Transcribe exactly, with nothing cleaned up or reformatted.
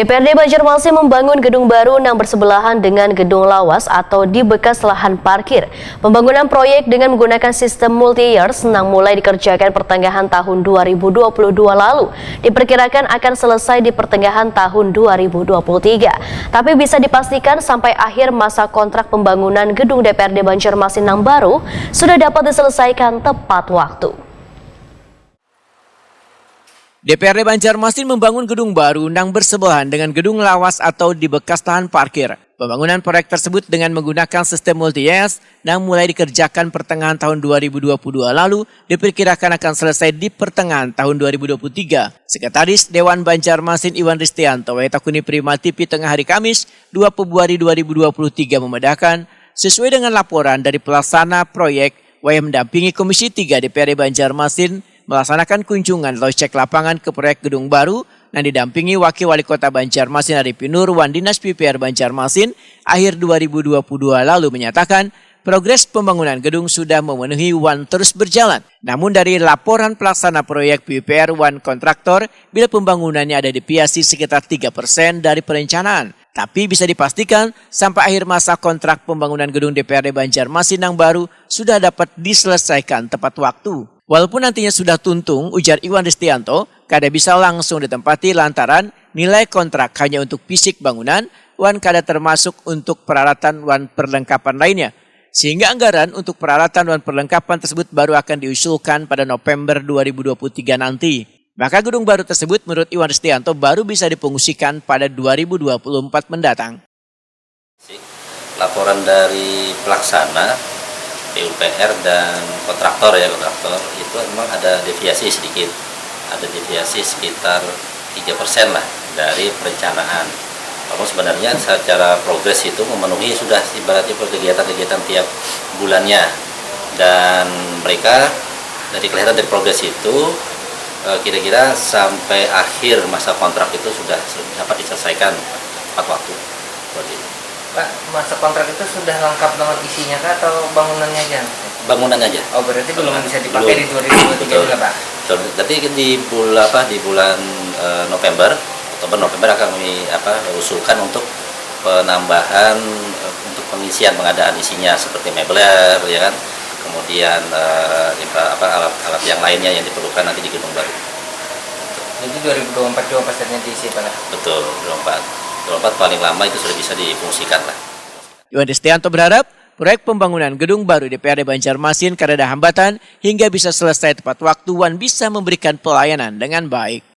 D P R D Banjarmasin membangun gedung baru nang bersebelahan dengan gedung lawas atau di bekas lahan parkir. Pembangunan proyek dengan menggunakan sistem multi-years nang mulai dikerjakan pertengahan tahun dua ribu dua puluh dua lalu diperkirakan akan selesai di pertengahan tahun dua ribu dua puluh tiga. Tapi bisa dipastikan sampai akhir masa kontrak pembangunan gedung D P R D Banjarmasin nang baru sudah dapat diselesaikan tepat waktu. D P R D Banjarmasin membangun gedung baru nang bersebelahan dengan gedung lawas atau di bekas lahan parkir. Pembangunan proyek tersebut dengan menggunakan sistem multi-years nang mulai dikerjakan pertengahan tahun dua ribu dua puluh dua lalu diperkirakan akan selesai di pertengahan tahun dua ribu dua puluh tiga. Sekretaris Dewan Banjarmasin Iwan Ristianto, wayah takuni Prima T V tengah hari Kamis, dua Februari dua ribu dua puluh tiga, memedahkan, sesuai dengan laporan dari pelaksana proyek, wayah mendampingi Komisi tiga D P R D Banjarmasin melaksanakan kunjungan atau cek lapangan ke proyek gedung baru nang didampingi Wakil Wali Kota Banjarmasin Arifin Nur wan Dinas P U P R Banjarmasin akhir dua ribu dua puluh dua lalu menyatakan progres pembangunan gedung sudah memenuhi wan terus berjalan. Namun dari laporan pelaksana proyek P U P R wan kontraktor, bila pembangunannya ada deviasi sekitar tiga persen dari perencanaan. Tapi bisa dipastikan, sampai akhir masa kontrak pembangunan gedung D P R D Banjarmasin nang baru sudah dapat diselesaikan tepat waktu. Walaupun nantinya sudah tuntung, ujar Iwan Ristianto, kada bisa langsung ditempati lantaran nilai kontrak hanya untuk fisik bangunan wan kada termasuk untuk peralatan wan perlengkapan lainnya. Sehingga anggaran untuk peralatan wan perlengkapan tersebut baru akan diusulkan pada November dua ribu dua puluh tiga nanti. Maka gedung baru tersebut menurut Iwan Ristianto baru bisa difungsikan pada dua ribu dua puluh empat mendatang. Laporan dari pelaksana P U P R dan kontraktor ya, kontraktor itu memang ada deviasi sedikit. Ada deviasi sekitar tiga persen lah dari perencanaan. Namun sebenarnya secara progres itu memenuhi sudah ibaratnya kegiatan-kegiatan tiap bulannya. Dan mereka dari kelihatan dari progres itu eh, kira-kira sampai akhir masa kontrak itu sudah dapat diselesaikan tepat waktu. Seperti itu. Pak, masa kontrak itu sudah lengkap dengan isinya kah atau bangunannya aja? Bangunan aja. Oh, berarti belum bisa dipakai di dua ribu dua puluh tiga Betul. juga, Pak? Betul. Tapi di bulan apa di bulan eh, November, Oktober November akan kami apa usulkan untuk penambahan eh, untuk pengisian pengadaan isinya seperti mebler ya kan. Kemudian eh, infra- apa alat-alat yang lainnya yang diperlukan nanti di gedung baru. Jadi dua ribu dua puluh empat juga pastinya diisi, Pak? Betul, dua puluh empat. dua puluh empat paling lama itu sudah bisa difungsikan lah. Iwan Ristianto berharap proyek pembangunan gedung baru D P R D Banjarmasin kada ada hambatan hingga bisa selesai tepat waktu wan bisa memberikan pelayanan dengan baik.